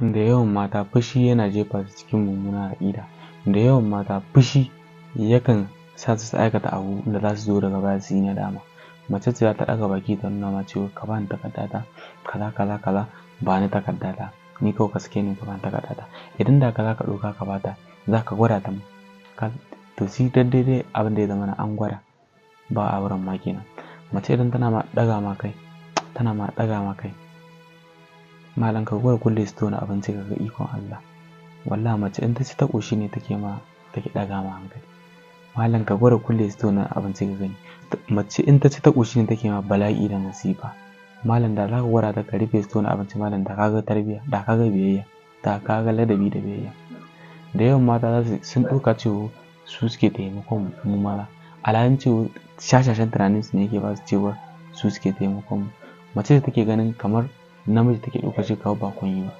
Da yawan mata fushi yana jefa su cikin mummunan aƙida. Da yawan mata fushi yakan sa su aikata abu da za su zo daga baya su yi nadama. Mace ce za ta ɗaga baki ta nuna ma cewa ka bani takardata, kaza kaza kaza, ba ni takardata, ni kawai ka sake ni, ka bani takardata. Idan da ka za ka ɗauka ka bata, za ka gwada ta ma. To shi daidai abin da ya zama na an gwada ba auren ma kenan. Mace idan tana ma ɗaga ma kai, tana ma ɗaga ma kai, malam, ka gwada kulle store na abinci ka ga ikon Allah. Wallahi mace in ta ci ta ƙoshi ne take ma take ɗaga ma hankali. Malam, ka gwada kulle store na abinci ka gani. Mace in ta ci ta ƙoshi ne take ma bala'i da masifa. Malam, da za ka gwada ta ka rufe store na abinci, malam, da ka ga tarbiyya, da ka ga biyayya, da ka ga ladabi da biyayya. Da yawan mata za su sun ɗauka cewa su suke taimakon mu maza, alhalin cewa shashashan tunanin su ne yake ba su cewa su suke taimakon mu. Mace da take ganin kamar namiji take ɗaukar shi kamar ba komai ba.